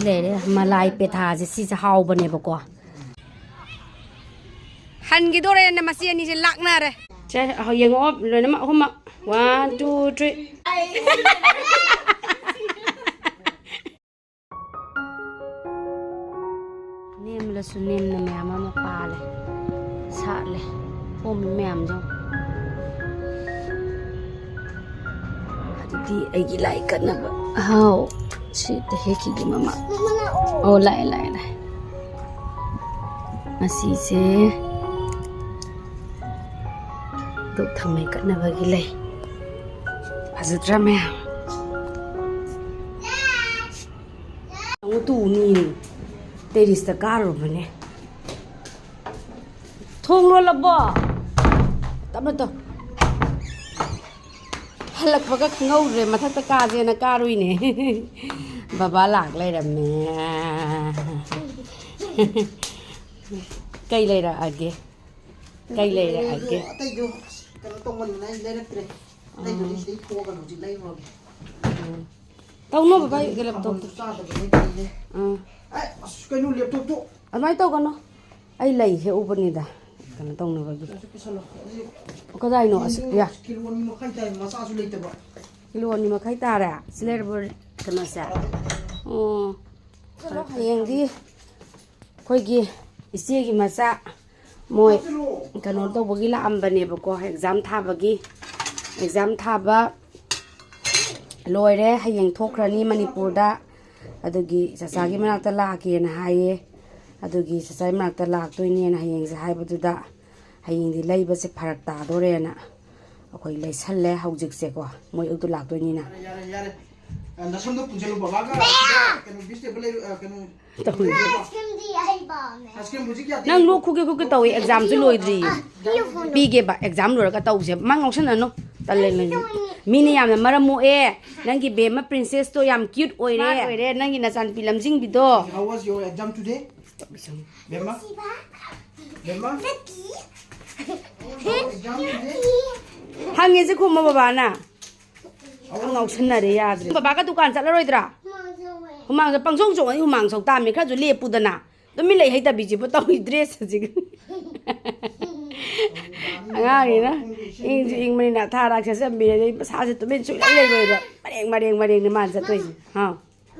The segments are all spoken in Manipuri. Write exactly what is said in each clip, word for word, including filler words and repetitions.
ꯂꯩꯔꯦ, ꯃꯂꯥꯏ ꯄꯦꯊꯥꯁꯦ, ꯁꯤꯁꯦ ꯍꯥꯎꯕꯅꯦꯕꯀꯣ꯫ ꯍꯟꯈꯤꯗꯣꯔꯦꯅ ꯃꯆꯦ ꯑꯅꯤꯁꯦ ꯂꯥꯛꯅꯔꯦ꯫ ꯁꯦ, ꯑꯍꯣ, ꯌꯦꯡꯉꯛꯑꯣ ꯂꯣꯏꯅꯃꯛ ꯑꯍꯨꯝꯃꯛ꯫ One, two, three. ꯅꯦꯝꯂꯁꯨ ꯅꯦꯝꯅ ꯃꯌꯥꯝ ꯑꯃ ꯄꯥꯜꯂꯦ, ꯁꯥꯠꯂꯦ, ꯄꯣꯝꯃꯤ ꯃꯌꯥꯝꯗꯣ꯫ ꯑꯗꯨꯗꯤ ꯑꯩꯒꯤ ꯂꯥꯏ ꯀꯠꯅꯕ, ꯑꯍꯥꯎ, ꯁꯤꯗ ꯍꯦꯛꯈꯤꯒꯦ ꯃꯃꯥ꯫ ꯑꯣ, ꯂꯥꯛꯑꯦ, ꯂꯥꯛꯑꯦ, ꯂꯥꯛꯑꯦ꯫ ꯃꯁꯤꯁꯦ ꯙꯨꯞ ꯊꯥꯎꯃꯩ ꯀꯠꯅꯕꯒꯤ ꯂꯩ꯫ ꯐꯖꯗ꯭ꯔꯥ ꯃꯌꯥꯝ? ꯑꯃꯨꯛ ꯇꯨꯅꯤ꯫ ꯇꯦꯔꯤꯁꯇ ꯀꯥꯔꯨꯕꯅꯦ꯫ ꯊꯣꯡ ꯂꯣꯜꯂꯕꯣ? ꯇꯞꯅ ꯇꯧ꯫ ꯍꯜꯂꯛꯄꯒ ꯈꯪꯍꯧꯗ꯭ꯔꯦ, ꯃꯊꯛꯇ ꯀꯥꯁꯦꯅ ꯀꯥꯔꯨꯏꯅꯦ꯫ ꯕꯕꯥ ꯂꯥꯛ ꯂꯩꯔꯝꯃꯦ꯫ ꯀꯩ ꯂꯩꯔꯛꯑꯒꯦ? ꯀꯩ ꯂꯩꯔꯛꯑꯒꯦ? ꯑꯇꯩꯗꯣ ꯑꯁ, ꯀꯩꯅꯣ ꯇꯧꯃꯟꯗꯅ ꯑꯩ ꯂꯩꯔꯛꯇ꯭ꯔꯦ꯫ ꯑꯇꯩꯗꯣ ꯑꯩ ꯁꯤꯗꯩ ꯊꯣꯛꯑꯒ ꯍꯧꯖꯤꯛ ꯂꯩꯔꯨꯔꯒꯦ꯫ ꯎꯝ꯫ ꯇꯧꯅꯣ ꯕꯕꯥ, ꯑꯩꯒꯤ ꯂꯦꯞꯇꯣꯞꯇꯣ꯫ ꯆꯥꯗꯕ ꯂꯩꯇꯦꯅꯦ꯫ ꯑꯥ꯫ ꯑꯦ, ꯑꯁ, ꯀꯩꯅꯣ ꯂꯦꯞꯇꯣꯞꯇꯣ? ꯑꯗꯨꯃꯥꯏꯅ ꯇꯧꯒꯅꯣ꯫ ꯑꯩ ꯂꯩ ꯍꯦꯛꯎꯕꯅꯤꯗ, ꯀꯩꯅꯣ ꯇꯧꯅꯕꯒꯤ꯫ ꯁꯤ ꯄꯨꯁꯜꯂꯣ꯫ ꯑꯁꯤ ꯀꯗꯥꯏꯅꯣ? ꯑꯁꯤ, ꯌꯥ꯫ ꯀꯤꯂꯣ ꯑꯅꯤ ꯃꯈꯥꯏ ꯇꯥꯏ, ꯃꯆꯥꯁꯨ ꯂꯩꯇꯕ꯫ ꯀꯤꯂꯣ ꯑꯅꯤ ꯃꯈꯥꯏ ꯇꯥꯔꯦ? ꯁꯤ ꯂꯩꯔꯕ ꯀꯩꯅꯣꯁꯦ? ꯑꯣ꯫ ꯆꯠꯂꯣ, ꯍꯌꯦꯡꯗꯤ ꯑꯩꯈꯣꯏꯒꯤ ꯏꯆꯦꯒꯤ ꯃꯆꯥ ꯃꯣꯏ ꯀꯩꯅꯣ ꯇꯧꯕꯒꯤ ꯂꯥꯛꯑꯝꯕꯅꯦꯕꯀꯣ, ꯑꯦꯛꯖꯥꯝ ꯊꯥꯕꯒꯤ꯫ ꯑꯦꯛꯖꯥꯝ ꯊꯥꯕ ꯂꯣꯏꯔꯦ, ꯍꯌꯦꯡ ꯊꯣꯛꯈ꯭ꯔꯅꯤ ꯃꯅꯤꯄꯨꯔꯗ꯫ ꯑꯗꯨꯒꯤ ꯆꯆꯥꯒꯤ ꯃꯅꯥꯛꯇ ꯂꯥꯛꯀꯦꯅ ꯍꯥꯏꯌꯦ꯫ ꯑꯗꯨꯒꯤ ꯆꯆꯥꯒꯤ ꯃꯅꯥꯛꯇ ꯂꯥꯛꯇꯣꯏꯅꯦꯅ ꯍꯌꯦꯡꯁꯦ ꯍꯥꯏꯕꯗꯨꯗ, ꯍꯌꯦꯡꯗꯤ ꯂꯩꯕꯁꯦ ꯐꯔꯛ ꯇꯥꯗꯣꯔꯦꯅ ꯑꯩꯈꯣꯏ ꯂꯩꯁꯜꯂꯦ ꯍꯧꯖꯤꯛꯁꯦꯀꯣ, ꯃꯣꯏ ꯑꯌꯨꯛꯇ ꯂꯥꯛꯇꯣꯏꯅꯤꯅ꯫ ꯌꯥꯔꯦ, ꯌꯥꯔꯦ, ꯌꯥꯔꯦ꯫ ꯑ, ꯅꯁꯝꯗꯣ ꯄꯨꯟꯁꯤꯜꯂꯨ, ꯕꯕꯥꯒ ꯁꯤꯗ ꯀꯩꯅꯣ, ꯕꯤꯁ ꯇꯦꯕꯜ ꯂꯩꯔꯨ-, ꯑ, ꯀꯩꯅꯣ, ꯇꯧꯔꯤ꯫ ꯑꯥꯏꯁ ꯀ꯭ꯔꯤꯝꯗꯤ ꯑꯍꯩꯕ ꯄꯥꯝꯃꯦ꯫ ꯑꯥꯏꯁ ꯀ꯭ꯔꯤꯝ ꯍꯧꯖꯤꯛ ꯌꯥꯗꯦ꯫ ꯅꯪ ꯂꯣꯛ ꯈꯨꯒꯦ ꯈꯨꯒꯦ ꯇꯧꯋꯤ, ꯑꯦꯛꯖꯥꯝꯁꯨ ꯂꯣꯏꯗ꯭ꯔꯤ꯫ ꯑꯥ, ꯄꯤꯌꯨ ꯐꯣꯟꯗꯣ꯫ ꯄꯤꯒꯦꯕ, ꯑꯦꯛꯖꯥꯝ ꯂꯣꯏꯔꯒ ꯇꯧꯁꯦ꯫ ꯃꯥ ꯉꯥꯎꯁꯟꯅꯅꯨ꯫ ꯇꯜꯂꯦ ꯅꯪ꯫ ꯃꯤꯅ ꯌꯥꯝꯅ ꯃꯔꯝ ꯃꯣꯛꯑꯦ꯫ ꯅꯪꯒꯤ ꯕꯦꯝꯃ ꯄ꯭ꯔꯤꯟꯁꯦꯁꯇꯣ ꯌꯥꯝ ꯀ꯭ꯌꯨꯠ ꯑꯣꯏꯔꯦ꯫ ꯁ꯭ꯃꯥꯔꯠ ꯑꯣꯏꯔꯦ, ꯅꯪꯒꯤ ꯅꯆꯥꯅꯨꯄꯤ ꯂꯝꯖꯤꯡꯕꯤꯗꯣ꯫ How was your exam today? ꯕꯦꯝꯃ? ꯕꯦꯝꯃ? How was your exam today? ꯍꯪꯉꯤꯁꯦ ꯈꯨꯝꯃꯣ ꯕꯕꯥꯅ꯫ ꯉꯥꯎꯁꯟꯅꯔꯦ, ꯌꯥꯗ꯭ꯔꯦ꯫ ꯕꯕꯥꯒ ꯗꯨꯀꯥꯟ ꯆꯠꯂꯔꯣꯏꯗ꯭ꯔꯥ? ꯍꯨꯃꯥꯡꯁꯦ ꯄꯪꯆꯣꯡ ꯆꯣꯡꯉꯗꯤ ꯍꯨꯃꯥꯡ ꯁꯧ ꯇꯥꯕꯅꯤ꯫ ꯈꯔꯁꯨ ꯂꯦꯞꯄꯨꯗꯅ꯫ ꯇꯨꯃꯤꯟ ꯂꯩ ꯍꯩꯇꯕꯤꯁꯤꯕꯨ ꯇꯧꯏ ꯗ꯭ꯔꯦꯁ ꯍꯧꯖꯤꯛ꯫ ꯑꯉꯥꯡꯅꯤꯅ ꯏꯪꯁꯨ ꯏꯪꯕꯅꯤꯅ ꯊꯥꯔꯥꯛ ꯁꯦꯠꯆꯟꯕꯤꯔꯦ꯫ ꯑꯗꯩ ꯃꯁꯥꯁꯦ ꯇꯨꯃꯤꯟ ꯁꯨꯡꯂꯩ ꯂꯩꯔꯣꯏꯕ꯫ ꯃꯔꯦꯡ, ꯃꯔꯦꯡ, ꯃꯔꯦꯡꯅꯤ ꯃꯥꯅ ꯆꯠꯇꯣꯏꯁꯦ꯫ ꯍꯥꯎ꯫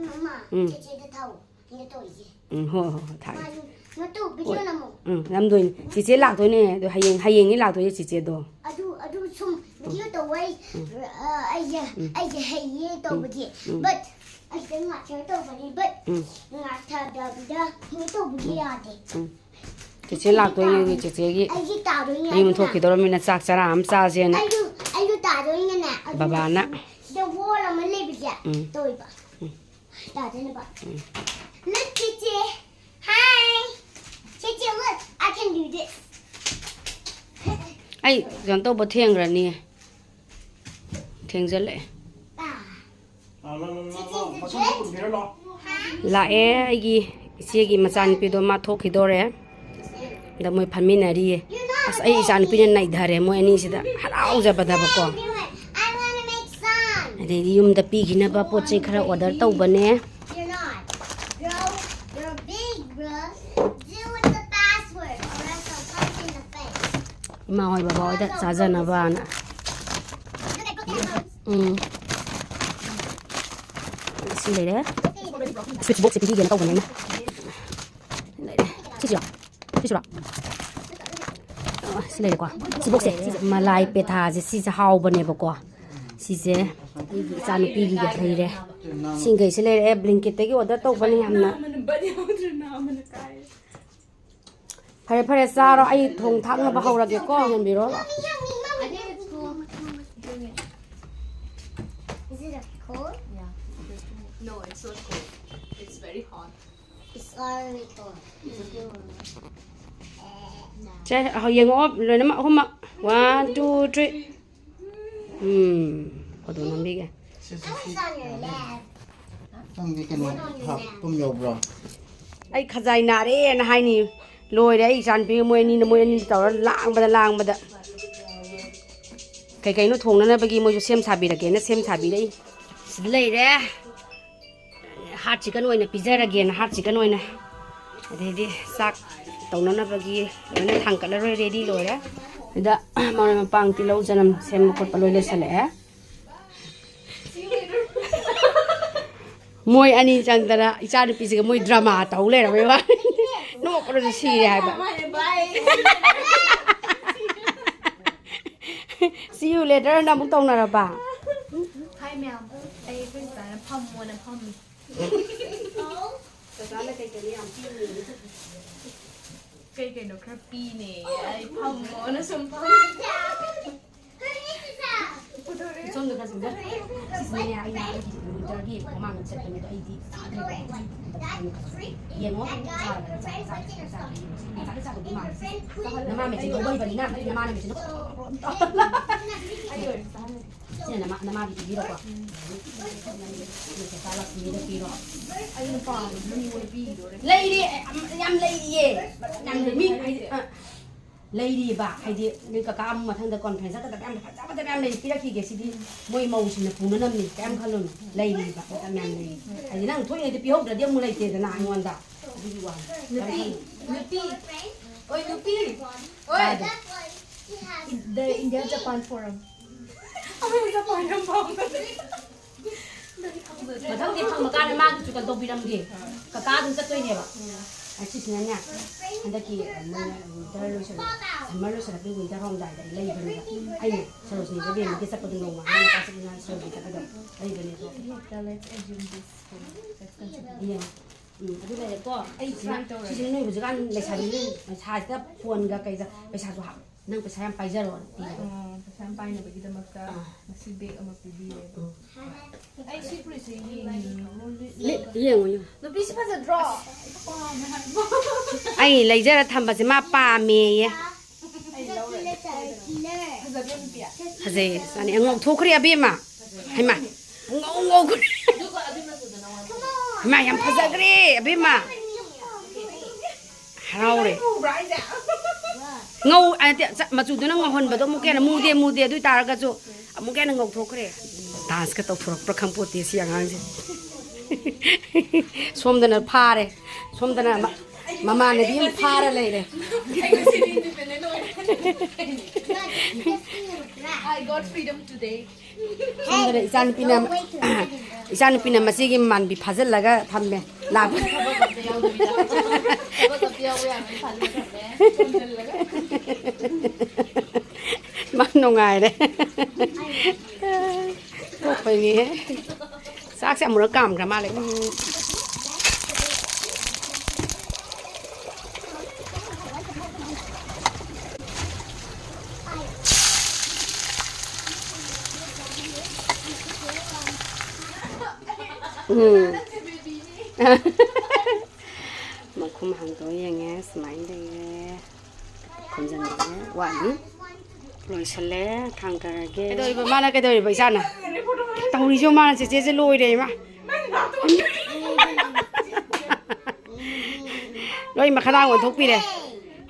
ꯃꯃꯥ, ꯎꯝ꯫ ꯆꯦꯆꯦꯗ ꯊꯥꯎ꯫ ꯁꯤꯗ ꯇꯧꯔꯤꯁꯦ꯫ ꯎꯝ, ꯍꯣꯏ, ꯍꯣꯏ, ꯍꯣꯏ, ꯊꯥꯒꯦ꯫ ꯃꯥꯁꯨ ꯅꯠꯇꯨ ꯚꯤꯗꯤꯑꯣ ꯅꯝꯃꯣ꯫ ꯎꯝ, ꯅꯝꯗꯣꯏꯅꯤ꯫ ꯆꯦꯆꯦ ꯂꯥꯛꯇꯣꯏꯅꯦ꯫ ꯑꯗꯣ ꯍꯌꯦꯡ, ꯍꯌꯦꯡꯅꯤ ꯂꯥꯛꯇꯣꯏꯁꯦ ꯆꯦꯆꯦꯗꯣ꯫ ꯑꯗꯨ, ꯑꯗꯨ ꯁꯨꯝ ꯚꯤꯗꯤꯑꯣ ꯇꯧꯕ ꯑꯩ, ꯎꯝ꯫ ꯑ, ꯑꯩꯁꯦ, ꯎꯝ꯫ ꯑꯩꯁꯦ ꯍꯩꯌꯦ ꯇꯧꯕꯗꯤ꯫ ꯎꯝ꯫ But ꯑꯩꯁꯦ ꯉꯥꯛꯊꯔ ꯇꯧꯕꯅꯤ, but ꯎꯝ꯫ ꯉꯥꯛꯊꯗꯕꯤꯗ ꯀꯩꯅꯣ ꯇꯧꯕꯗꯤ ꯌꯥꯗꯦ꯫ ꯎꯝ꯫ ꯆꯦꯆꯦ ꯂꯥꯛꯇꯣꯏꯅꯦ, ꯆꯦꯆꯦꯒꯤ ꯑꯩꯒꯤ ꯇꯥꯗꯣꯏꯅꯦ ꯃꯌꯨꯝ ꯑꯗꯨꯅ꯫ ꯊꯣꯛꯈꯤꯗꯧꯔꯃꯤꯅ ꯆꯥꯛ ꯆꯔꯥ ꯑꯃ ꯆꯥꯁꯦꯅ꯫ ꯑꯩꯁꯨ, ꯑꯩꯁꯨ ꯇꯥꯗꯣꯏꯅꯦꯅꯦ꯫ ꯑꯗꯨꯅ ꯕꯕꯥꯅ꯫ ꯁꯤꯗ wall ꯑꯃ ꯂꯩꯕꯁꯦ ꯎꯝ꯫ ꯇꯧꯏꯕ꯫ ꯎꯝ꯫ ꯇꯥꯗꯅꯕ꯫ ꯎꯝ꯫ Look, ꯆꯦꯆꯦ꯫ Hi꯫ ꯆꯦꯆꯦ, look, I can do this꯫ ꯑꯩ ꯀꯩꯅꯣ ꯇꯧꯕ ꯊꯦꯡꯈ꯭ꯔꯅꯤ꯫ ꯊꯦꯡꯖꯜꯂꯛꯑꯦ꯫ ꯑꯥ꯫ ꯆꯦꯆꯦ, ꯆꯦꯆꯦ꯫ ꯂꯥꯛꯑꯦ ꯑꯩꯒꯤ ꯏꯆꯦꯒꯤ ꯃꯆꯥꯅꯨꯄꯤꯗꯣ, ꯃꯥ ꯊꯣꯛꯈꯤꯗꯣꯔꯦ꯫ ꯑꯗ ꯃꯣꯏ ꯐꯝꯃꯤꯟꯅꯔꯤꯌꯦ꯫ ꯑꯁ, ꯑꯩ ꯏꯆꯥꯅꯨꯄꯤꯅ ꯅꯩꯊꯔꯦ ꯃꯣꯏ ꯑꯅꯤꯁꯤꯗ ꯍꯔꯥꯎꯖꯕꯗꯕꯀꯣ꯫ ꯑꯗꯩꯗꯤ ꯌꯨꯝꯗ ꯄꯤꯈꯤꯅꯕ ꯄꯣꯠ ꯆꯩ ꯈꯔ order ꯇꯧꯕꯅꯦ꯫ ꯏꯃꯥ ꯍꯣꯏ ꯕꯕꯥ ꯍꯣꯏꯗ ꯆꯥꯖꯅꯕꯅ꯫ ꯎꯝ꯫ ꯁꯤ ꯂꯩꯔꯦ꯫ Switch box ꯁꯦ ꯄꯤꯕꯤꯒꯦꯅ ꯇꯧꯕꯅꯦ ꯑꯩꯅ꯫ ꯂꯩꯔꯦ꯫ ꯁꯤꯁꯤꯔꯣ? ꯁꯤꯁꯤꯔꯣ? ꯑ, ꯁꯤ ꯂꯩꯔꯦꯀꯣ꯫ Switch box ꯁꯦ꯫ ꯁꯤꯁꯦ ꯃꯂꯥꯏ ꯄꯦꯊꯥꯁꯦ, ꯁꯤꯁꯦ ꯍꯥꯎꯕꯅꯦꯕꯀꯣ꯫ ꯁꯤꯁꯦ ꯑꯩꯒꯤ ꯏꯆꯥꯅꯨꯄꯤꯒꯤꯒ ꯂꯩꯔꯦ꯫ ꯁꯤꯡꯈꯩꯁꯦ ꯂꯩꯔꯛꯑꯦ꯫ Blinkit ꯇꯒꯤ order ꯇꯧꯕꯅꯦ ꯌꯥꯝꯅ꯫ ꯐꯔꯦ, ꯐꯔꯦ, ꯆꯥꯔꯣ꯫ ꯑꯩ ꯊꯣꯡ ꯊꯥꯛꯅꯕ ꯍꯧꯔꯒꯦꯀꯣ꯫ ꯌꯦꯡꯕꯤꯔꯣ꯫ Is it cold? Yeah. No, it's not cold. It's very hot. It's already cold. ꯁꯦ, ꯌꯦꯡꯉꯛꯑꯣ ꯂꯣꯏꯅꯃꯛ ꯑꯍꯨꯝꯃꯛ꯫ One, two, three. ꯎꯝ, ꯐꯣꯇꯣ ꯅꯝꯕꯤꯒꯦ꯫ ꯁꯦ, ꯁꯦ, ꯁꯤ꯫ ꯅꯪꯗꯤ ꯀꯩꯅꯣ ꯍꯥꯞꯐꯝ ꯌꯥꯎꯕ꯭ꯔꯣ? ꯑꯩ ꯈꯖꯥꯏ ꯅꯥꯔꯦꯅ ꯍꯥꯏꯅꯤ꯫ ꯂꯣꯏꯔꯦ ꯑꯩ ꯏꯆꯥꯅꯨꯄꯤꯒ ꯃꯣꯏ ꯑꯅꯤꯅ, ꯃꯣꯏ ꯑꯅꯤꯅ ꯇꯧꯔ ꯂꯥꯡꯕꯗ, ꯂꯥꯡꯕꯗ꯫ ꯀꯩ ꯀꯩꯅꯣ ꯊꯣꯡꯅꯅꯕꯒꯤ ꯃꯣꯏꯁꯨ ꯁꯦꯝ ꯁꯥꯕꯤꯔꯛꯀꯦꯅ ꯁꯦꯝ ꯁꯥꯕꯤꯔꯛꯏ꯫ ꯁꯤꯗ ꯂꯩꯔꯦ꯫ ꯍꯥꯔꯠ ꯆꯤꯀꯟ ꯑꯣꯏꯅ ꯄꯤꯖꯔꯒꯦꯅ, ꯍꯥꯔꯠ ꯆꯤꯀꯟ ꯑꯣꯏꯅ꯫ ꯑꯗꯩꯗꯤ ꯆꯥꯛ ꯇꯧꯅꯅꯕꯒꯤ ꯂꯣꯏꯅ ꯊꯥꯡꯀꯠꯂꯔꯣꯏ, ꯔꯦꯗꯤ ꯂꯣꯏꯔꯦ꯫ ꯁꯤꯗ ꯃꯔꯣꯏ ꯃꯄꯥꯡ, ꯇꯤꯜꯍꯧ ꯆꯅꯝ ꯁꯦꯝꯕ ꯈꯣꯠꯄ ꯂꯣꯏ ꯂꯣꯏꯁꯤꯜꯂꯛꯑꯦ꯫ ꯃꯣꯏ ꯑꯅꯤ ꯆꯪꯗꯅ ꯏꯆꯥ ꯅꯨꯄꯤꯁꯤꯒ ꯃꯣꯏ ꯗ꯭ꯔꯃꯥ ꯇꯧ ꯂꯩꯔꯕꯩ ꯋꯥꯅꯤ꯫ ꯅꯣꯛꯄꯗꯁꯨ ꯁꯤꯔꯦ ꯍꯥꯏꯕ꯫ See you later ꯅ ꯑꯃꯨꯛ ꯇꯧꯅꯔꯕ? ꯍꯥꯏ ꯃꯌꯥꯝ, ꯑꯩ ꯑꯩꯈꯣꯏ ꯁꯤꯗꯅ ꯐꯝꯃꯣꯅ ꯐꯝꯃꯤ꯫ ꯀꯀꯥꯅ ꯀꯩ ꯀꯩꯅꯣ ꯌꯥꯝ ꯄꯤꯅꯦ꯫ ꯀꯩ ꯀꯩꯅꯣ ꯈꯔ ꯄꯤꯅꯦ꯫ ꯑꯩ ꯐꯝꯃꯣꯅ ꯁꯨꯝ ꯐꯝꯃꯤ꯫ ꯁꯣꯝꯗ ꯈꯔ ꯆꯪꯖꯔꯣ꯫ ꯁꯤꯁꯤꯅꯅꯦ, ꯑꯩꯅ ꯑꯩꯒꯤ ꯋꯤꯟꯇꯔꯒꯤ ꯃꯃꯥꯡꯗ ꯆꯠꯄꯅꯦ, ꯑꯗꯣ ꯑꯩꯗꯤ ꯆꯥꯗ꯭ꯔꯦꯕ꯫ ꯌꯦꯡꯉꯣ, ꯆꯥꯔꯒ ꯆꯥ-, ꯆꯥ-, ꯆꯥ-, ꯉꯁꯥꯏꯗꯩ ꯆꯥꯗꯧꯗꯤ ꯃꯥꯜꯂꯦ꯫ ꯅꯃꯥ ꯃꯦꯆꯤꯟ ꯍꯧꯕ ꯍꯩꯕꯅꯤꯅ, ꯅꯃꯥꯅ ꯃꯦꯆꯤꯟꯗꯣ ꯁꯤꯅ ꯅꯃꯥ-, ꯅꯃꯥꯒꯤ ꯄꯤꯕꯤꯔꯣꯀꯣ꯫ ꯅꯆꯥ ꯂꯛꯁꯃꯤꯗ ꯄꯤꯔꯣ꯫ ꯑꯩꯅ ꯄꯥꯝꯕꯗꯨꯅ ꯃꯤꯉꯣꯟꯗ ꯄꯤꯈꯤꯗꯣꯔꯦ꯫ ꯂꯩꯔꯤ, ꯌꯥꯝ, ꯌꯥꯝ ꯂꯩꯔꯤꯌꯦ꯫ ꯌꯥꯝ ꯂꯩ-, ꯃꯤ ꯍꯥꯏꯗꯤ, ꯑ, ꯂꯩꯔꯤꯕ, ꯍꯥꯏꯗꯤ ꯅꯣꯏ ꯀꯀꯥ ꯑꯃꯨꯛ ꯃꯊꯪꯗ ꯀꯣꯟꯐ꯭ꯔꯦꯟꯁ ꯆꯠꯀꯗꯕ ꯌꯥꯝ ꯐꯖ ꯐꯖꯕ ꯌꯥꯝ ꯂꯩ, ꯄꯤꯔꯛꯈꯤꯒꯦ꯫ ꯁꯤꯗꯤ ꯃꯣꯏ ꯃꯧꯁꯤꯡꯅ ꯄꯨꯅꯅꯕꯅꯤ, ꯀꯌꯥꯝ ꯈꯜꯂꯨꯅꯨ꯫ ꯂꯩꯔꯤꯕ ꯃꯇꯝ ꯌꯥꯝ ꯂꯩꯔꯤ꯫ ꯍꯥꯏꯗꯤ ꯅꯪ ꯊꯣꯛꯏꯉꯩꯗ ꯄꯤꯍꯧꯗ꯭ꯔꯗꯤ ꯑꯃꯨꯛ ꯂꯩꯇꯦꯗꯅ ꯑꯩꯉꯣꯟꯗ꯫ ꯑꯗꯨꯒꯤ ꯋꯥꯅꯤ꯫ ꯅꯨꯄꯤ, ꯅꯨꯄꯤ, ꯑꯣꯏ ꯅꯨꯄꯤ, ꯑꯣꯏ꯫ ꯀꯥꯏꯗ? The India Japan Forum꯫ ꯑꯩꯈꯣꯏ ꯖꯄꯥꯟ ꯌꯥꯝ ꯄꯥꯝꯕꯅꯦ꯫ ꯃꯊꯪꯗꯤ ꯐꯪꯕ ꯀꯥꯟꯗ ꯃꯥꯒꯤꯁꯨ ꯀꯩꯅꯣ ꯇꯧꯕꯤꯔꯝꯒꯦ꯫ ꯀꯀꯥ ꯑꯗꯨꯝ ꯆꯠꯇꯣꯏꯅꯦꯕ꯫ ꯑꯁꯤꯁꯤꯅꯅꯦ, ꯍꯟꯗꯛꯀꯤ, ꯑ, ꯃꯣꯏꯅ ꯋꯤꯟꯇꯔ ꯂꯣꯏꯁꯜꯂꯛ-, ꯁꯝꯃꯔ ꯂꯣꯏꯁꯜꯂꯛꯄꯒꯤ ꯋꯤꯟꯇꯔ ꯍꯧꯔꯝꯗꯥꯏꯗ ꯑꯩ ꯂꯩꯕꯅꯦꯕ꯫ ꯑꯩꯅ ꯁꯔꯣꯖꯅꯤꯗ ꯕꯦꯝꯃꯒꯤ ꯆꯠꯄꯗꯣ ꯅꯣꯡꯃ ꯍꯥꯟꯅ ꯀꯥ ꯆꯠꯂꯤꯉꯩꯗ ꯁꯔꯣꯖꯅꯤ ꯆꯠꯄꯗꯣ ꯂꯩꯕꯅꯦꯕ꯫ ꯌꯦꯡꯉꯣ꯫ ꯎꯝ, ꯑꯗꯨ ꯂꯩꯔꯦꯀꯣ꯫ ꯑꯩ ꯁꯤꯁꯤꯅ, try ꯇꯧꯔꯒꯦ꯫ ꯁꯤꯁꯤꯅ ꯅꯣꯏ ꯍꯧꯖꯤꯛꯀꯥꯟ ꯂꯩꯁꯥꯕꯤꯁꯤꯡ ꯁꯥꯏꯠꯇ ꯐꯣꯟꯒ ꯀꯩꯒ ꯄꯩꯁꯥꯁꯨ ꯍꯥꯞ-, ꯅꯪ ꯄꯩꯁꯥ ꯌꯥꯝ ꯄꯥꯏꯖꯔꯣ ꯄꯤꯕꯗꯣ꯫ ꯑꯥ, ꯄꯩꯁꯥ ꯌꯥꯝ ꯄꯥꯏꯅꯕꯒꯤꯗꯃꯛꯇ ꯑꯥ꯫ ꯉꯁꯤ ꯕꯦꯒ ꯑꯃ ꯄꯤꯕꯤꯔꯦꯕ꯫ ꯎꯝ꯫ ꯑꯩ ꯁꯤ ꯐꯨꯔꯤꯠꯁꯦ ꯌꯦꯡꯅꯤꯡꯉꯦ꯫ ꯂꯤ-, ꯌꯦꯡꯉꯣ, ꯌꯦꯡꯉꯣ꯫ ꯅꯨꯄꯤꯁꯤ ꯐꯖꯗ꯭ꯔꯣ? ꯑꯩ ꯂꯩꯖꯔ ꯊꯝꯕꯁꯦ ꯃꯥ ꯄꯥꯝꯃꯦꯌꯦ꯫ ꯑꯩ ꯂꯧꯔꯒꯦ ꯁꯣꯏꯗꯅ꯫ ꯐꯖꯕ꯭ꯔꯣ ꯅꯨꯄꯤ? ꯐꯖꯩꯌꯦ, ꯆꯥꯅꯤ꯫ ꯉꯧꯊꯣꯛꯈ꯭ꯔꯦ ꯑꯕꯦꯝꯃ꯫ ꯍꯩꯃꯥ, ꯉꯧ ꯉꯧꯈ꯭ꯔꯦ꯫ ꯑꯗꯨꯒ ꯑꯗꯨ ꯃꯆꯨꯗ ꯅꯉꯣꯟꯗ ꯍꯩꯃꯥ, ꯌꯥꯝ ꯐꯖꯈ꯭ꯔꯦ ꯑꯕꯦꯝꯃ꯫ ꯍꯔꯥꯎꯔꯦ꯫ ꯎꯕ꯭ꯔꯥ ꯍꯥꯏꯁꯦ? ꯉꯧ-, ꯑ, ꯅꯠꯇꯦ, ꯆ-, ꯃꯆꯨꯗꯨꯅ ꯉꯧꯍꯟꯕꯗꯣ ꯑꯃꯨꯛꯀ ꯍꯦꯟꯅ ꯃꯨꯗꯦ, ꯃꯨꯗꯦ, ꯑꯗꯨ ꯑꯣꯏ ꯇꯥꯔꯒꯁꯨ ꯑꯃꯨꯛꯀ ꯍꯦꯟꯅ ꯉꯧꯊꯣꯛꯈ꯭ꯔꯦ꯫ ꯗꯥꯟꯁꯀ ꯇꯧꯊꯣꯔꯛꯄ꯭ꯔꯥ ꯈꯪꯄꯣꯠꯇꯦ ꯁꯤ ꯑꯉꯥꯡꯁꯦ꯫ ꯁꯣꯝꯗꯅ ꯐꯥꯔꯦ꯫ ꯁꯣꯝꯗꯅ ꯃ-, ꯃꯃꯥꯟꯅꯕꯤ ꯑꯃ ꯐꯥꯔ ꯂꯩꯔꯦ꯫ I got freedom today. ꯁꯣꯝꯗꯅ ꯏꯆꯥꯅꯨꯄꯤꯅ, ꯏꯆꯥꯅꯨꯄꯤꯅ ꯃꯆꯦꯒꯤ ꯃꯃꯥꯟꯅꯕꯤ ꯐꯥꯖꯤꯜꯂꯒ ꯊꯝꯃꯦ꯫ ꯂꯥꯛꯄ꯫ ꯃꯥ ꯅꯨꯡꯉꯥꯏꯔꯦ꯫ ꯄꯣꯛꯄꯩꯅꯦꯍꯦ꯫ ꯆꯥꯛꯁꯦ ꯑꯃꯨꯔꯛ ꯀꯥꯝꯈ꯭ꯔ ꯃꯥꯜꯂꯦ꯫ ꯎꯝ꯫ ꯎꯝ꯫ ꯃꯈꯨꯝ ꯍꯥꯡꯗꯣꯛꯑ ꯌꯦꯡꯉꯦ꯫ ꯁꯨꯃꯥꯏꯅ ꯂꯩꯔꯦ꯫ ꯈꯨꯝꯖꯤꯟꯕꯤꯔꯦ꯫ ꯋꯥꯠꯂꯤ꯫ ꯂꯣꯏꯁꯜꯂꯦ꯫ ꯊꯥꯡꯊꯔꯒꯦ꯫ ꯀꯩꯗꯧꯔꯤꯕ? ꯃꯥꯅ ꯀꯩꯗꯧꯔꯤꯕ ꯏꯆꯥꯅ? ꯇꯧꯔꯤꯁꯦ ꯃꯥꯅ ꯆꯦꯆꯦꯁꯦ ꯂꯣꯏꯔꯦ ꯏꯃꯥ꯫ ꯂꯣꯏ ꯃꯈꯥꯗꯥꯡ ꯑꯣꯟꯊꯣꯛꯄꯤꯔꯦ꯫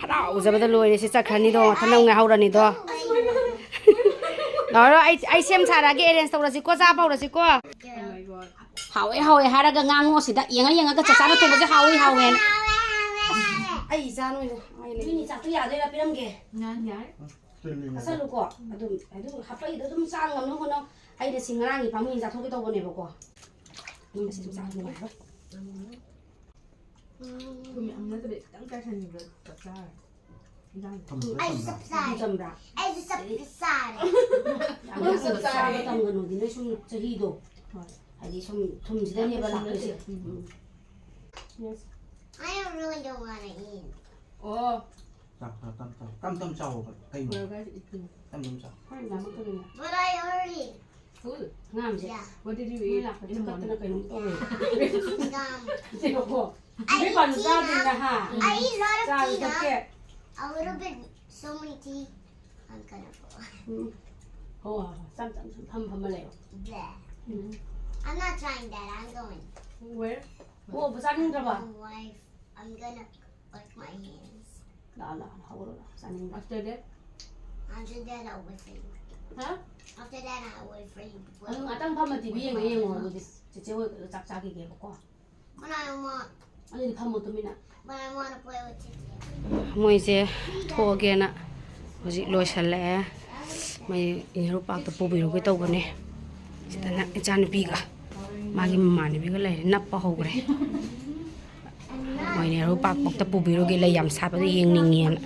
ꯍꯔꯥꯎꯖꯕꯗ ꯂꯣꯏꯔꯦ꯫ ꯁꯤ ꯆꯠꯈ꯭ꯔꯅꯤꯗꯣ꯫ ꯃꯊꯟ ꯑꯃꯨꯛ ꯉꯥꯏꯍꯧꯔꯅꯤꯗꯣ꯫ ꯂꯥꯛꯑꯣ, ꯑꯩ, ꯑꯩ ꯁꯦꯝ ꯁꯥꯔꯛꯑꯒꯦ꯫ Arrange ꯇꯧꯔꯁꯤꯀꯣ꯫ ꯆꯥꯕ ꯍꯧꯔꯁꯤꯀꯣ꯫ ꯍꯥꯎꯋꯦ, ꯍꯥꯎꯋꯦ ꯍꯥꯏꯔꯒ ꯉꯥꯡꯉꯣ ꯁꯤꯗ꯫ ꯌꯦꯡꯉ ꯌꯦꯡꯉꯒ ꯆꯆꯥꯅ ꯊꯣꯡꯕꯁꯦ ꯍꯥꯎꯋꯤ, ꯍꯥꯎꯋꯦꯅ꯫ ꯑꯩ ꯏꯆꯥ ꯅꯣꯏꯗ꯫ ꯅꯣꯏꯅꯤ ꯆꯥꯛꯇꯣ ꯌꯥꯗꯣꯏꯔꯥ? ꯄꯤꯔꯝꯒꯦ꯫ ꯌꯥꯅꯤ, ꯌꯥꯔꯦ꯫ ꯀꯛꯁꯜꯂꯨꯀꯣ꯫ ꯑꯗꯨꯝ, ꯑꯗꯨꯝ ꯍꯥꯞꯄꯛꯏꯗꯣ ꯑꯗꯨꯝ ꯆꯥ ꯉꯝꯅꯕ ꯍꯣꯠꯅꯧ꯫ ꯑꯩꯅ ꯁꯤ ꯉꯔꯥꯡꯒꯤ ꯄꯥꯃꯨꯡ ꯆꯥꯊꯣꯛꯀꯦ ꯇꯧꯕꯅꯦꯕꯀꯣ꯫ ꯎꯝ, ꯁꯤ ꯁꯨꯝ ꯆꯥꯕ ꯅꯨꯡꯉꯥꯏꯔꯣꯏ꯫ ꯊꯨꯝ ꯌꯥꯝ ꯅꯠꯇꯕ ꯈꯤꯇꯪ ꯆꯥꯏꯁꯟꯕꯤꯕ ꯆꯞ ꯆꯥꯔꯦ꯫ ꯏꯟꯖꯥꯡꯁꯦ꯫ ꯊꯝꯗ꯭ꯔꯣ, ꯑꯩꯁꯨ ꯊꯝꯗ꯭ꯔꯣ? ꯆꯞ ꯆꯥꯔꯦ꯫ ꯑꯩꯁꯨ ꯆꯞ ꯆꯥꯔꯦ꯫ ꯌꯥꯝ ꯆꯞ ꯆꯥꯔꯦ꯫ ꯇꯝꯒꯅꯨꯗꯤ ꯅꯣꯏ ꯁꯨꯝ ꯆꯍꯤꯗꯣ꯫ ꯍꯣꯏ꯫ ꯍꯥꯏꯗꯤ ꯁꯨꯝ ꯊꯨꯝꯁꯤꯗꯅꯦꯕ ꯌꯥꯝ ꯂꯥꯛꯇꯣꯏꯁꯦ꯫ ꯎꯝ꯫ Yes꯫ I really don't wanna eat. ꯑꯣ꯫ ꯆꯥꯎ, ꯆꯥꯎ, ꯇꯞ, ꯇꯞ, ꯇꯞ, ꯇꯞ ꯆꯥꯎꯑꯣꯕ꯫ ꯀꯩꯅꯣ? We're going to eat too. ꯇꯞ, ꯇꯞ ꯆꯥꯎ꯫ ꯍꯣꯏ, ꯂꯥꯝꯃꯛꯀꯅꯤꯅꯦ꯫ But I already Full? ꯑꯉꯥꯡꯁꯦ꯫ Yeah. What did you ꯃꯣꯏ eat ꯂꯥꯛꯄꯗ in the ꯆꯥꯎꯈꯠꯇꯅ morning? ꯀꯩꯅꯣꯝ ꯇꯧꯔꯦ꯫ Dumb. ꯏꯆꯦꯕꯀꯣ꯫ I ꯅꯨꯄꯤ eat ꯄꯥꯟꯕ ꯆꯥꯗ꯭ꯔꯤꯅ, tea ꯍꯥ? Now. I eat a lot of ꯆꯥꯁꯨ tea ꯊꯛꯇꯦ꯫ Now. A little bit, so many tea. I'm gonna fall. ꯎꯝ꯫ ꯍꯣ, ꯍꯣ, ꯍꯣ꯫ ꯆꯝ, ꯆꯝ, ꯆꯝ ꯐꯝ ꯐꯝꯃ ꯂꯩꯌꯣ꯫ Bleh. Um. I'm not trying that. I'm going. Where? ꯑꯣ, ꯆꯥꯅꯤꯡꯗ꯭ꯔꯕ? My wife. I'm gonna lick my hands. ꯂꯥꯛꯑꯣ, ꯂꯥꯛꯑꯣ, ꯍꯧꯒꯠꯂꯣ, ꯂꯥꯛꯑꯣ, ꯆꯥꯅꯤꯡꯕ꯭ꯔꯥ? After that? After that, I will say. After that, I wait for you to play. ꯑꯗꯨ ꯉꯥꯛꯇꯪ ꯐꯝꯃ ꯇꯤꯚꯤ ꯌꯦꯡꯉ ꯌꯦꯡꯉꯣ꯫ ꯑꯗꯨꯗꯤ ꯆꯦꯆꯦ ꯍꯣꯏ ꯆꯥꯛ ꯆꯥꯈꯤꯒꯦꯕꯀꯣ꯫ But I want, ꯑꯗꯨꯗꯤ ꯐꯝꯃꯣ ꯇꯨꯃꯤꯟꯅ꯫ But I want to play with Titi. ꯃꯣꯏꯁꯦ ꯊꯣꯛꯑꯒꯦꯅ ꯍꯧꯖꯤꯛ ꯂꯣꯏꯁꯜꯂꯛꯑꯦ꯫ ꯃꯣꯏ ꯅꯦꯍꯔꯨ ꯄꯥꯔꯛꯇ ꯄꯨꯕꯤꯔꯨꯒꯦ ꯇꯧꯕꯅꯦ꯫ ꯁꯤꯗꯅ ꯏꯆꯥꯅꯨꯄꯤꯒ ꯃꯥꯒꯤ ꯃꯃꯥꯟꯅꯕꯤꯒ ꯂꯩꯔꯦ, ꯅꯞꯄ ꯍꯧꯈ꯭ꯔꯦ꯫ ꯃꯣꯏ ꯅꯦꯍꯔꯨ ꯄꯥꯔꯛ ꯐꯥꯎꯗ ꯄꯨꯕꯤꯔꯨꯒꯦ, ꯂꯩ ꯌꯥꯝ ꯁꯥꯠꯄꯗꯣ ꯌꯦꯡꯅꯤꯡꯉꯦꯅ꯫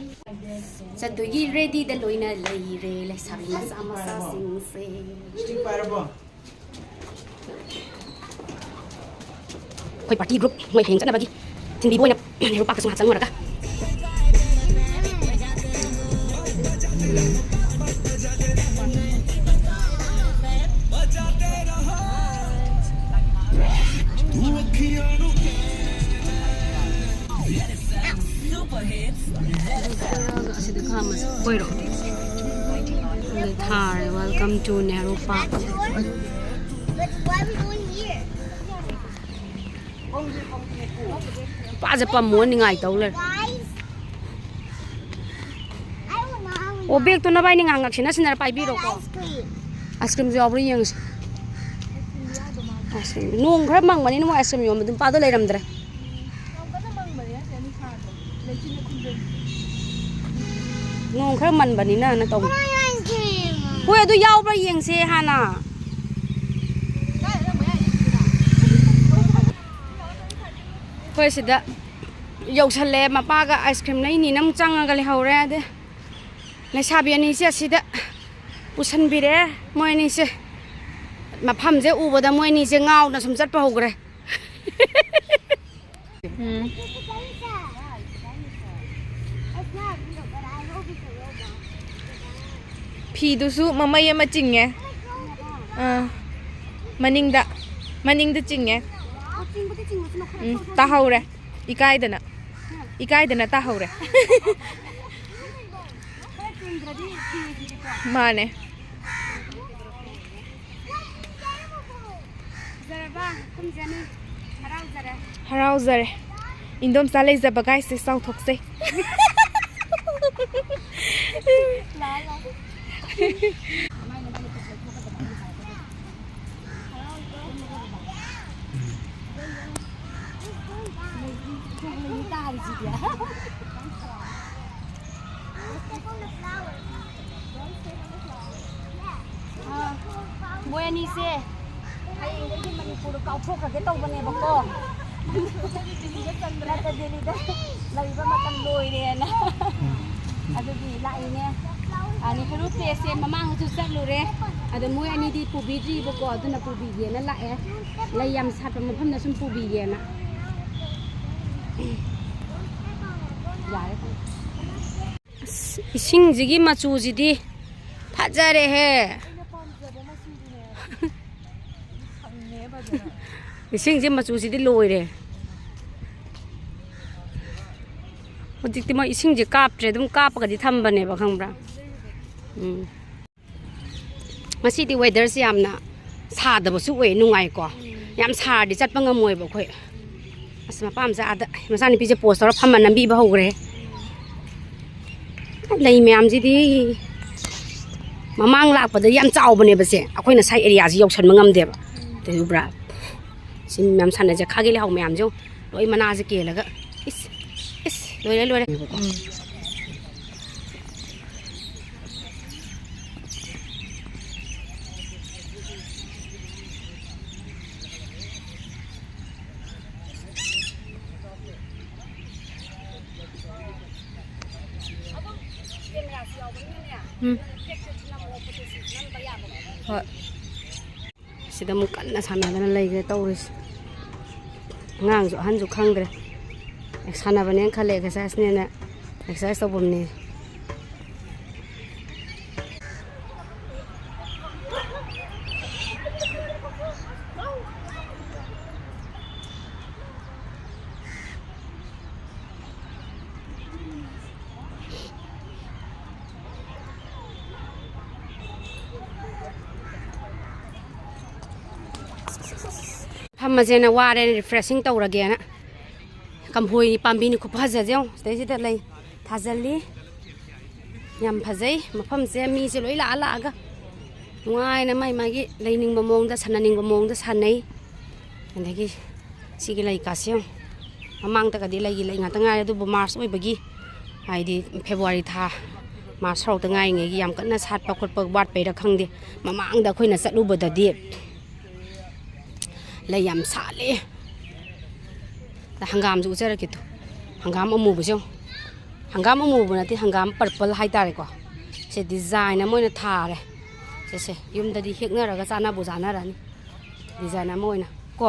ꯆꯠꯇꯣꯏꯒꯤ ꯔꯦꯗꯤꯗ ꯂꯣꯏꯅ ꯂꯩꯔꯦ, ꯂꯩꯁꯥꯕꯤ ꯃꯆꯥ ꯃꯆꯥꯁꯤꯡꯁꯦ꯫ ꯑꯩꯈꯣꯏ ꯄꯥꯔꯇꯤ ꯒ꯭ꯔꯨꯞ ꯃꯣꯏ ꯍꯌꯦꯡ ꯆꯠꯅꯕꯒꯤ ꯊꯤꯟꯕꯤꯕ ꯑꯣꯏꯅ ꯅꯦꯍꯔꯨ ꯄꯥꯔꯛꯇꯁꯨ ꯉꯥꯏꯍꯥꯛ ꯆꯪꯉꯨꯔꯒ꯫ ꯑꯁꯤꯗ ꯈꯥꯝꯃꯁꯦ꯫ ꯑꯣꯏꯔꯣ꯫ ꯑꯗꯨ ꯊꯥꯔꯦ, "Welcome to Nehru Park"꯫ But why are we going here? ꯅꯨꯄꯥꯁꯦ ꯄꯝꯃꯣ ꯅꯤꯡꯉꯥꯏ ꯇꯧ ꯂꯩꯔꯦ꯫ Guys, I will not, I will ꯑꯣ, not. ꯕꯦꯒꯇꯣ ꯅꯕꯥꯏꯅꯤ ꯉꯥꯡꯉꯛꯁꯤꯅ ꯁꯤꯟꯅꯔ ꯄꯥꯏꯕꯤꯔꯣꯀꯣ꯫ Ice cream. ꯑꯥꯏꯁ ꯀ꯭ꯔꯤꯝꯁꯨ ꯌꯥꯎꯕ꯭ꯔꯥ ꯌꯦꯡꯉꯁꯤ꯫ Ice cream. ꯅꯣꯡ ꯈꯔ ꯃꯪꯕꯅꯤꯅ ꯃꯣꯏ ꯑꯥꯏꯁ ꯀ꯭ꯔꯤꯝ ꯌꯣꯟꯕꯗꯨ ꯅꯨꯄꯥꯗꯣ ꯂꯩꯔꯝꯗ꯭ꯔꯦ꯫ ꯅꯣꯡ ꯈꯔ ꯃꯟꯕꯅꯤꯅ ꯅ ꯇꯧꯕ꯫ Come on, ice cream. ꯍꯣꯏ, ꯑꯗꯨ ꯌꯥꯎꯕ꯭ꯔꯥ ꯌꯦꯡꯁꯦ ꯍꯥꯟꯅ꯫ ꯑꯩꯈꯣꯏ ꯁꯤꯗ ꯌꯧꯁꯜꯂꯦ꯫ ꯃꯄꯥꯒ ꯑꯥꯏꯁ ꯀ꯭ꯔꯤꯝ ꯂꯩꯅꯤꯅ ꯑꯃꯨꯛ ꯆꯪꯉꯒ ꯂꯩꯍꯧꯔꯦ꯫ ꯑꯗꯩ ꯂꯩꯁꯥꯕꯤ ꯑꯅꯤꯁꯦ ꯑꯁꯤꯗ ꯄꯨꯁꯟꯕꯤꯔꯦ꯫ ꯃꯣꯏ ꯑꯅꯤꯁꯦ ꯃꯐꯝꯁꯦ ꯎꯕꯗ ꯃꯣꯏ ꯑꯅꯤꯁꯦ ꯉꯥꯎꯅ ꯁꯨꯝ ꯆꯠꯄ ꯍꯧꯈ꯭ꯔꯦ꯫ ꯎꯝ꯫ ꯐꯤꯗꯨꯁꯨ ꯃꯃꯩ ꯑꯃ ꯆꯤꯡꯉꯦ꯫ ꯑꯥ꯫ ꯃꯅꯤꯡꯗ, ꯃꯅꯤꯡꯗ ꯆꯤꯡꯉꯦ꯫ ꯎꯝ, ꯇꯥꯍꯧꯔꯦ꯫ ꯏꯀꯥꯏꯗꯅ, ꯏꯀꯥꯏꯗꯅ ꯇꯥꯍꯧꯔꯦ꯫ ꯃꯥꯅꯦ꯫ ꯐꯖꯔꯕ? ꯀꯨꯝꯖꯅꯤ꯫ ꯍꯔꯥꯎꯖꯔꯦ꯫ ꯍꯔꯥꯎꯖꯔꯦ꯫ ꯏꯟꯗꯣꯝꯆꯥ ꯂꯩꯖꯕ ꯒꯥꯏꯁꯦ ꯆꯥꯎꯊꯣꯛꯆꯩ꯫ ꯂꯥꯛꯑꯣ, ꯂꯥꯛꯑꯣ꯫ ꯑꯥ, ꯃꯣꯏ ꯑꯅꯤꯁꯦ ꯍꯌꯦꯡꯗꯒꯤ ꯃꯅꯤꯄꯨꯔꯗ ꯀꯥꯎꯊꯣꯛꯈ꯭ꯔꯒꯦ ꯇꯧꯕꯅꯦꯕꯀꯣ꯫ ꯅꯠꯇ ꯗꯦꯜꯂꯤꯗ ꯂꯩꯕ ꯃꯇꯝ ꯂꯣꯏꯔꯦꯅ꯫ ꯑꯗꯨꯒꯤ ꯂꯥꯛꯏꯅꯦ꯫ ꯑ, ꯅꯦꯍꯔꯨ ꯄ꯭ꯂꯦꯁꯁꯦ ꯃꯃꯥꯡꯗꯁꯨ ꯆꯠꯂꯨꯔꯦ꯫ ꯑꯗꯣ ꯃꯣꯏ ꯑꯅꯤꯗꯤ ꯄꯨꯕꯤꯗ꯭ꯔꯤꯕꯀꯣ, ꯑꯗꯨꯅ ꯄꯨꯕꯤꯒꯦꯅ ꯂꯥꯛꯑꯦ꯫ ꯂꯩ ꯌꯥꯝ ꯁꯥꯠꯄ ꯃꯐꯝꯗ ꯁꯨꯝ ꯄꯨꯕꯤꯒꯦꯅ꯫ ꯌꯥꯔꯦ꯫ ꯑꯁ, ꯏꯁꯤꯡꯁꯤꯒꯤ ꯃꯆꯨꯁꯤꯗꯤ ꯐꯖꯔꯦꯍꯦ꯫ ꯏꯁꯤꯡꯁꯦ ꯃꯆꯨꯁꯤꯗꯤ ꯂꯣꯏꯔꯦ꯫ ꯍꯧꯖꯤꯛꯇꯤ ꯃꯣꯏ ꯏꯁꯤꯡꯁꯦ ꯀꯥꯞꯇ꯭ꯔꯦ, ꯑꯗꯨꯝ ꯀꯥꯞꯄꯒꯗꯤ ꯊꯝꯕꯅꯦꯕ, ꯈꯪꯕ꯭ꯔꯥ? ꯎꯝ꯫ ꯉꯁꯤꯗꯤ ꯋꯦꯗꯔꯁꯦ ꯌꯥꯝꯅ ꯁꯥꯗꯕꯁꯨ ꯑꯣꯏ, ꯅꯨꯡꯉꯥꯏꯀꯣ꯫ ꯌꯥꯝ ꯁꯥꯔꯗꯤ ꯆꯠꯄ ꯉꯝꯃꯣꯏꯕ ꯑꯩꯈꯣꯏ꯫ ꯑꯁ, ꯃꯄꯥ ꯃꯆꯥ ꯑꯥꯗ ꯃꯆꯥꯅꯨꯄꯤꯁꯦ ꯄꯣꯁ ꯇꯧꯔ ꯐꯝꯃ ꯅꯝꯕꯤꯕ ꯍꯧꯈ꯭ꯔꯦ꯫ ꯂꯩ ꯃꯌꯥꯝꯁꯤꯗꯤ ꯃꯃꯥꯡ ꯂꯥꯛꯄꯗ ꯌꯥꯝ ꯆꯥꯎꯕꯅꯦꯕ ꯁꯦ, ꯑꯩꯈꯣꯏꯅ ꯁꯥꯏ ꯑꯦꯔꯤꯌꯥꯁꯤ ꯌꯧꯁꯟꯕ ꯉꯝꯗꯦꯕ꯫ ꯑꯗꯨ ꯎꯕ꯭ꯔꯥ? ꯁꯤ ꯃꯌꯥꯝ ꯁꯥꯟꯅꯁꯦ, ꯈꯥꯒꯤ ꯂꯩꯍꯥꯎ ꯃꯌꯥꯝꯁꯦ ꯌꯦꯡꯉꯨ꯫ ꯂꯣꯏ ꯃꯅꯥꯁꯦ ꯀꯦꯜꯂꯒ꯫ ꯏꯁ, ꯏꯁ, ꯂꯣꯏꯔꯦ, ꯂꯣꯏꯔꯦ꯫ ꯎꯝ꯫ ꯎꯝ꯫ ꯍꯣꯏ꯫ ꯁꯤꯗ ꯑꯃꯨꯛ ꯀꯟꯅ ꯁꯥꯟꯅꯗꯅ ꯂꯩꯈ꯭ꯔꯦ ꯇꯧꯔꯤꯁꯦ꯫ ꯑꯉꯥꯡꯁꯨ ꯑꯍꯟꯁꯨ ꯈꯪꯗ꯭ꯔꯦ꯫ ꯁꯥꯟꯅꯕꯅꯦꯅ ꯈꯜꯂꯦ, ꯑꯦꯛꯁꯔꯁꯥꯏꯁꯅꯦꯅ꯫ ꯑꯦꯛꯁꯔꯁꯥꯏꯁ ꯇꯧꯐꯝꯅꯦ꯫ ꯐꯝꯃꯁꯦꯅ ꯋꯥꯔꯦꯅ, ꯔꯤꯐ꯭ꯔꯦꯁꯤꯡ ꯇꯧꯔꯒꯦꯅ꯫ ꯀꯝꯐꯣꯏ ꯄꯥꯝꯕꯤꯅꯤ ꯈꯨꯐꯖꯁꯦ ꯌꯦꯡꯉꯣ꯫ ꯁꯤꯗꯩꯁꯤꯗ ꯂꯩ ꯊꯥꯖꯤꯜꯂꯤ꯫ ꯌꯥꯝ ꯐꯖꯩ ꯃꯐꯝꯁꯦ꯫ ꯃꯤꯁꯦ ꯂꯣꯏ ꯂꯥꯛꯑ ꯂꯥꯛꯑꯒ ꯅꯨꯡꯉꯥꯏꯅ ꯃꯥꯏ ꯃꯥꯒꯤ ꯂꯩꯅꯤꯡꯕ ꯃꯑꯣꯡꯗ, ꯁꯥꯟꯅꯅꯤꯡꯕ ꯃꯑꯣꯡꯗ ꯁꯥꯟꯅꯩ꯫ ꯑꯗꯒꯤ ꯁꯤꯒꯤ ꯂꯩ ꯀꯥꯁꯦ ꯌꯦꯡꯉꯣ꯫ ꯃꯃꯥꯡꯗꯒꯗꯤ ꯂꯩꯒꯤ ꯂꯩ ꯉꯥꯛꯇ ꯉꯥꯏꯔꯦ, ꯑꯗꯨꯕꯨ ꯃꯥꯔꯁ ꯑꯣꯏꯕꯒꯤ, ꯍꯥꯏꯗꯤ ꯐꯦꯕꯋꯥꯔꯤ ꯊꯥ, ꯃꯥꯔꯁ ꯁꯣꯔꯣꯛꯇ ꯉꯥꯏꯔꯤꯉꯩꯒꯤ ꯌꯥꯝ ꯀꯟꯅ ꯁꯥꯠꯄ ꯈꯣꯠꯄ ꯋꯥꯠꯄꯩꯔꯥ ꯈꯪꯗꯦ, ꯃꯃꯥꯡꯗ ꯑꯩꯈꯣꯏꯅ ꯆꯠꯂꯨꯕꯗꯗꯤ ꯂꯩ ꯌꯥꯝ ꯁꯥꯠꯂꯦ꯫ ꯍꯪꯒꯥꯝꯁꯨ ꯎꯠꯆꯔꯛꯀꯦ ꯇꯨ꯫ ꯍꯪꯒꯥꯝ ꯑꯃꯨꯕꯁꯦ ꯌꯦꯡꯉꯨ꯫ ꯍꯪꯒꯥꯝ ꯑꯃꯨꯕ ꯅꯠꯇꯦ, ꯍꯪꯒꯥꯝ ꯄꯔꯄꯜ ꯍꯥꯏꯇꯥꯔꯦꯀꯣ꯫ ꯁꯦ ꯗꯤꯖꯥꯏꯟ ꯑꯃ ꯑꯣꯏꯅ ꯊꯥꯔꯦ꯫ ꯁꯦ, ꯁꯦ, ꯌꯨꯝꯗꯗꯤ ꯍꯦꯛꯅꯔꯒ ꯆꯥꯅꯕꯨ ꯆꯥꯅꯔꯅꯤ꯫ ꯗꯤꯖꯥꯏꯟ ꯑꯃ ꯑꯣꯏꯅ ꯀꯣ꯫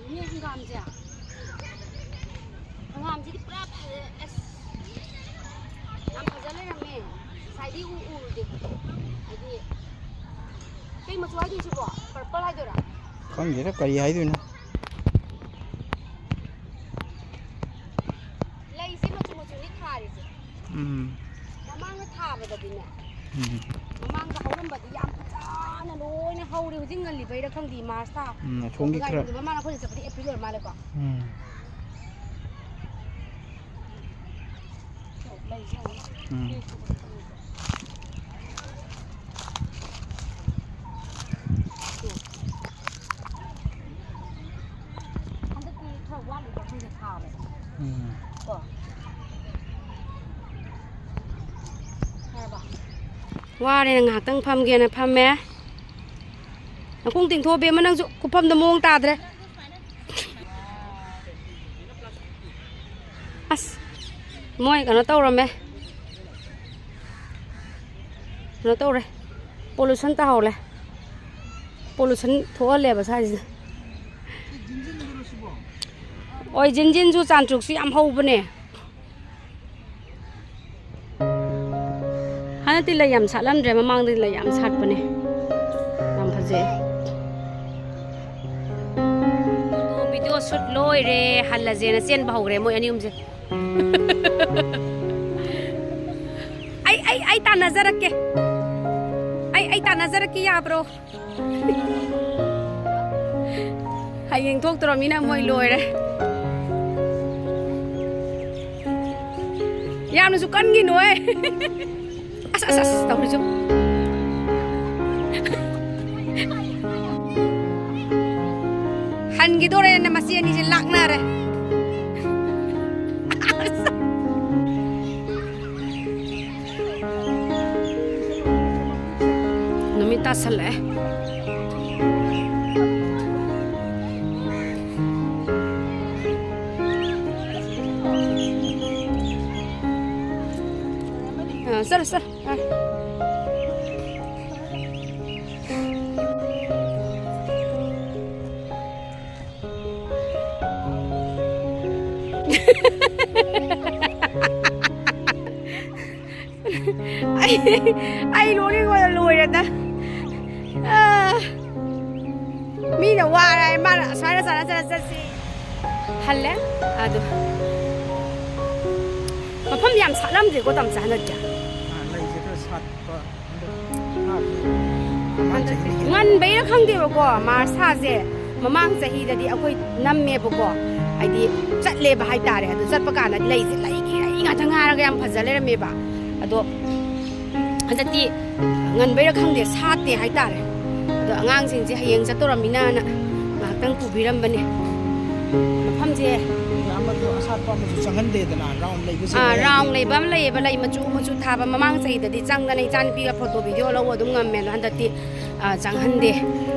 ꯏꯅꯦ, ꯍꯪꯒꯥꯝꯁꯦ ꯍꯪꯒꯥꯝꯁꯤꯗꯤ ꯄꯨꯔꯥ ꯐꯖ-, ꯑꯁ, ꯌꯥꯝ ꯐꯖ ꯂꯩꯔꯝꯃꯦ꯫ ꯉꯁꯥꯏꯗꯤ ꯎ ꯎꯔꯨꯗꯦ꯫ ꯍꯥꯏꯗꯤ, ꯀꯩ ꯃꯆꯨ ꯍꯥꯏꯗꯣꯏꯅꯣ ꯁꯤꯕꯣ? ꯄꯔꯄꯜ ꯍꯥꯏꯗꯣꯏꯔꯥ? ꯈꯪꯗꯦꯗ ꯀꯔꯤ ꯍꯥꯏꯗꯣꯏꯅꯣ꯫ ꯂꯩꯁꯦ ꯃꯆꯨ ꯃꯆꯨꯅꯤ ꯊꯥꯔꯤꯁꯦ꯫ ꯎꯝ꯫ ꯃꯃꯥꯡꯗ ꯊꯥꯕꯗꯗꯤꯅꯦ, ꯎꯝ꯫ ꯃꯃꯥꯡꯗ ꯍꯧꯔꯝꯕꯗꯤ ꯌꯥꯝ ꯐꯖꯅ ꯂꯣꯏꯅ ꯍꯧꯔꯦ꯫ ꯍꯧꯖꯤꯛ ꯉꯜꯂꯤꯕꯩꯔꯥ ꯈꯪꯗꯦ, ꯃꯥꯔꯁ ꯊꯥ꯫ ꯎꯝ, ꯑꯁꯣꯝꯒꯤ ꯈꯔ ꯃꯃꯥꯡ ꯑꯩꯈꯣꯏꯅ ꯆꯠꯄꯗꯤ ꯑꯦꯄ꯭ꯔꯤꯜ ꯑꯣꯏꯔ ꯃꯥꯜꯂꯦꯀꯣ꯫ ꯎꯝ꯫ ꯂꯩꯁꯦ ꯌꯦꯡꯉꯨ꯫ ꯎꯝ꯫ ꯍꯟꯗꯛꯇꯤ ꯈꯔ ꯋꯥꯠꯂꯤꯕ ꯑꯩꯈꯣꯏꯅ ꯊꯥꯕꯁꯦ꯫ ꯎꯝ꯫ ꯀꯣ? ꯌꯥꯔꯕ? ꯋꯥꯔꯦ, ꯉꯥꯏꯍꯥꯛꯇꯪ ꯐꯝꯒꯦꯅ ꯐꯝꯃꯦ꯫ ꯅꯈꯣꯡ ꯇꯤꯡꯊꯣꯛꯑꯣ ꯕꯦꯝꯃ, ꯅꯪꯁꯨ ꯈꯨꯐꯝꯗꯣ ꯃꯑꯣꯡ ꯇꯥꯗ꯭ꯔꯦ꯫ ꯑꯁ, ꯃꯣꯏ ꯀꯩꯅꯣ ꯇꯧꯔꯝꯃꯦ, ꯀꯩꯅꯣ ꯇꯧꯔꯦ, ꯄꯣꯂꯨꯁꯟ ꯇꯥꯍꯧꯔꯦ, ꯄꯣꯂꯨꯁꯟ ꯊꯣꯛꯍꯜꯂꯦꯕ ꯁ꯭ꯋꯥꯏꯁꯤꯗ꯫ ꯑꯣꯏ, ꯖꯤꯟꯖꯤꯟꯁꯨ ꯆꯥꯟꯇ꯭ꯔꯨꯛꯁꯨ ꯌꯥꯝ ꯍꯧꯕꯅꯦ꯫ ꯍꯟꯗꯛꯇꯤ ꯂꯩ ꯌꯥꯝ ꯁꯥꯠꯂꯝꯗ꯭ꯔꯦ, ꯃꯃꯥꯡꯗꯗꯤ ꯂꯩ ꯌꯥꯝ ꯁꯥꯠꯄꯅꯦ, ꯌꯥꯝ ꯐꯖꯩ꯫ ꯚꯤꯗꯤꯑꯣ ꯁꯨꯠ ꯂꯣꯏꯔꯦ, ꯍꯜꯂꯁꯦꯅ ꯆꯦꯟꯕ ꯍꯧꯈ꯭ꯔꯦ ꯃꯣꯏ ꯑꯅꯤ ꯑꯍꯨꯝꯁꯦ꯫ ꯑꯩ, ꯑꯩ, ꯑꯩ ꯇꯥꯟꯅꯖꯔꯛꯀꯦ, ꯑꯩ, ꯑꯩ ꯇꯥꯟꯅꯖꯔꯛꯀꯦ, ꯌꯥꯕ꯭ꯔꯣ? ꯍꯌꯦꯡ ꯊꯣꯛꯇꯣꯔꯃꯤꯅ ꯃꯣꯏ ꯂꯣꯏꯔꯦ꯫ ꯌꯥꯝꯅꯁꯨ ꯀꯟꯒꯤꯅꯣꯍꯦ꯫ ꯑꯁ, ꯑꯁ, ꯑꯁ, ꯇꯧꯔꯤꯁꯨ꯫ ꯍꯟꯈꯤꯗꯣꯔꯦꯅ ꯃꯆꯦ ꯑꯅꯤꯁꯦ ꯂꯥꯛꯅꯔꯦ꯫ ꯇꯥꯁꯜꯂꯛꯑꯦ꯫ ꯑ, ꯆꯠꯂꯣ, ꯆꯠꯂꯣ꯫ ꯑ꯫ ꯑꯩ, ꯑꯩ ꯅꯣꯛꯅꯤꯡꯕꯅ ꯂꯣꯏꯔꯦꯗ꯫ ꯑꯥ, ꯃꯤꯅ ꯋꯥꯔꯦ ꯍꯥꯏ, ꯃꯥꯅ ꯑꯁꯨꯃꯥꯏꯅ ꯆꯠꯅ ꯆꯠꯅ ꯆꯠꯁꯤ꯫ ꯍꯜꯂꯦ꯫ ꯑꯗꯣ ꯃꯐꯝ ꯌꯥꯝ ꯁꯥꯠꯂꯝꯗ꯭ꯔꯦꯀꯣ, ꯇꯝꯆꯥ, ꯍꯟꯗꯛꯇꯤ꯫ ꯑꯥ, ꯂꯩꯁꯦ ꯈꯔ ꯁꯥꯠꯄ ꯍꯟꯗꯛ ꯊꯥꯁꯦ꯫ ꯃꯃꯥꯡ ꯍꯟꯗꯛꯇꯤ ꯆꯍꯤꯗꯒꯤ ꯉꯟꯕꯩꯔ ꯈꯪꯗꯦꯕꯀꯣ, ꯃꯥꯔꯁ ꯊꯥꯁꯦ ꯃꯃꯥꯡ ꯆꯍꯤꯗꯗꯤ ꯑꯩꯈꯣꯏ ꯅꯝꯃꯦꯕꯀꯣ, ꯍꯥꯏꯗꯤ ꯆꯠꯂꯦꯕ ꯍꯥꯏꯇꯥꯔꯦ꯫ ꯑꯗꯨ ꯆꯠꯄ ꯀꯥꯟꯗ ꯂꯩꯁꯦ ꯂꯩꯒꯤ ꯂꯩ ꯉꯥꯛꯇ ꯉꯥꯏꯔꯒ ꯌꯥꯝ ꯐꯖ ꯂꯩꯔꯝꯃꯦꯕ꯫ ꯑꯗꯣ ꯍꯟꯗꯛꯇꯤ ꯉꯟꯕꯩꯔ ꯈꯪꯗꯦ, ꯁꯥꯠꯇꯦ ꯍꯥꯏꯇꯥꯔꯦ꯫ ꯑꯗꯣ ꯑꯉꯥꯡꯁꯤꯡꯁꯦ ꯍꯌꯦꯡ ꯆꯠꯇꯧꯔꯝꯃꯤꯅꯅ ꯉꯥꯏꯍꯥꯛꯇꯪ ꯄꯨꯕꯤꯔꯝꯕꯅꯦ꯫ ꯃꯐꯝꯁꯦ ꯑꯃꯁꯨ ꯑꯁꯥꯠꯄ ꯑꯃꯁꯨ ꯆꯪꯍꯟꯗꯦꯗꯅ, ꯔꯥꯎꯟ ꯂꯩꯕꯁꯦ ꯑꯥ, ꯂꯩ꯫ ꯔꯥꯎꯟ ꯂꯩꯕ ꯑꯃ ꯂꯩꯌꯦꯕ, ꯂꯩ ꯃꯆꯨ ꯃꯆꯨ ꯊꯥꯕ꯫ ꯃꯃꯥꯡ ꯆꯍꯤꯗꯗꯤ ꯆꯪꯗꯅ ꯏꯆꯥꯅꯨꯄꯤꯒ ꯐꯣꯇꯣ ꯚꯤꯗꯤꯑꯣ ꯂꯧꯕ ꯑꯗꯨꯝ ꯉꯝꯃꯦ꯫ ꯑꯗꯣ ꯍꯟꯗꯛꯇꯤ, ꯑꯥ, ꯆꯪꯍꯟꯗꯦ,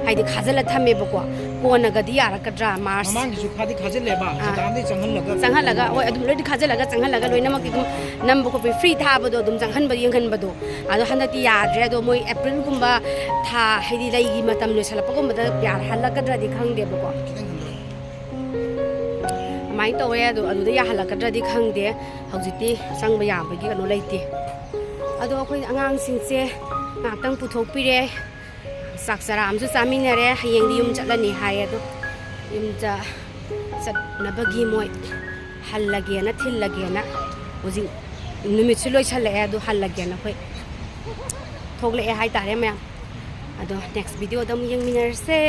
ꯍꯥꯏꯗꯤ ꯈꯥꯖꯤꯜꯂ ꯊꯝꯃꯦꯕꯀꯣ꯫ ꯀꯣꯟꯅꯒꯗꯤ ꯌꯥꯔꯛꯀꯗ꯭ꯔꯥ, ꯃꯥꯔꯁ? ꯃꯃꯥꯡꯒꯤꯁꯨ ꯈꯥꯗꯤ ꯈꯥꯖꯤꯜꯂꯦꯕ, ꯑꯥ꯫ ꯁꯗꯥꯝꯗꯤ ꯆꯪꯍꯜꯂꯒ ꯆꯪꯍꯜꯂꯒ, ꯍꯣꯏ, ꯑꯗꯨꯝ ꯂꯣꯏꯅ ꯈꯥꯖꯤꯜꯂꯒ ꯆꯪꯍꯜꯂꯒ ꯂꯣꯏꯅꯃꯛꯇꯤ ꯑꯗꯨꯝ ꯅꯝꯕ ꯈꯣꯠꯄ ꯐ꯭ꯔꯤ ꯊꯥꯕꯗꯣ ꯑꯗꯨꯝ ꯆꯪꯍꯟꯕ, ꯌꯦꯡꯍꯟꯕꯗꯣ꯫ ꯑꯗꯣ ꯍꯟꯗꯛꯇꯤ ꯌꯥꯗ꯭ꯔꯦ꯫ ꯑꯗꯣ ꯃꯣꯏ ꯑꯦꯄ꯭ꯔꯤꯜꯒꯨꯝꯕ ꯊꯥ, ꯍꯥꯏꯗꯤ ꯂꯩꯒꯤ ꯃꯇꯝ ꯂꯣꯏꯁꯤꯜꯂꯛꯄꯒꯨꯝꯕꯗ ꯌꯥꯔꯍꯜꯂꯛꯀꯗ꯭ꯔꯗꯤ ꯈꯪꯗꯦꯕꯀꯣ꯫ ꯈꯤꯇꯪ ꯍꯟꯊꯔꯣ꯫ ꯑꯗꯨꯃꯥꯏꯅ ꯇꯧꯋꯦ꯫ ꯑꯗꯣ ꯑꯗꯨꯗ ꯌꯥꯍꯜꯂꯛꯀꯗ꯭ꯔꯗꯤ ꯈꯪꯗꯦ꯫ ꯍꯧꯖꯤꯛꯇꯤ ꯆꯪꯕ ꯌꯥꯕꯒꯤ ꯀꯩꯅꯣ ꯂꯩꯇꯦ꯫ ꯑꯗꯣ ꯑꯩꯈꯣꯏ ꯑꯉꯥꯡꯁꯤꯡꯁꯦ ꯉꯥꯏꯍꯥꯛꯇꯪ ꯄꯨꯊꯣꯛꯄꯤꯔꯦ꯫ ꯆꯥꯛ ꯆꯔꯥ ꯑꯃꯁꯨ ꯆꯥꯃꯤꯟꯅꯔꯦ꯫ ꯍꯌꯦꯡꯗꯤ ꯌꯨꯝ ꯆꯠꯂꯅꯤ ꯍꯥꯏꯌꯦ꯫ ꯑꯗꯣ ꯌꯨꯝ ꯆ-, ꯆꯠꯅꯕꯒꯤ ꯃꯣꯏ ꯍꯜꯂꯒꯦꯅ, ꯊꯤꯜꯂꯒꯦꯅ꯫ ꯍꯧꯖꯤꯛ ꯅꯨꯃꯤꯠꯁꯨ ꯂꯣꯏꯁꯜꯂꯛꯑꯦ꯫ ꯑꯗꯨ ꯍꯜꯂꯒꯦꯅ ꯑꯩꯈꯣꯏ ꯊꯣꯛꯂꯛꯑꯦ ꯍꯥꯏꯇꯥꯔꯦ ꯃꯌꯥꯝ꯫ ꯑꯗꯣ ꯅꯦꯛꯁ ꯚꯤꯗꯤꯑꯣꯗ ꯑꯃꯨꯛ ꯌꯦꯡꯃꯤꯟꯅꯔꯁꯦ꯫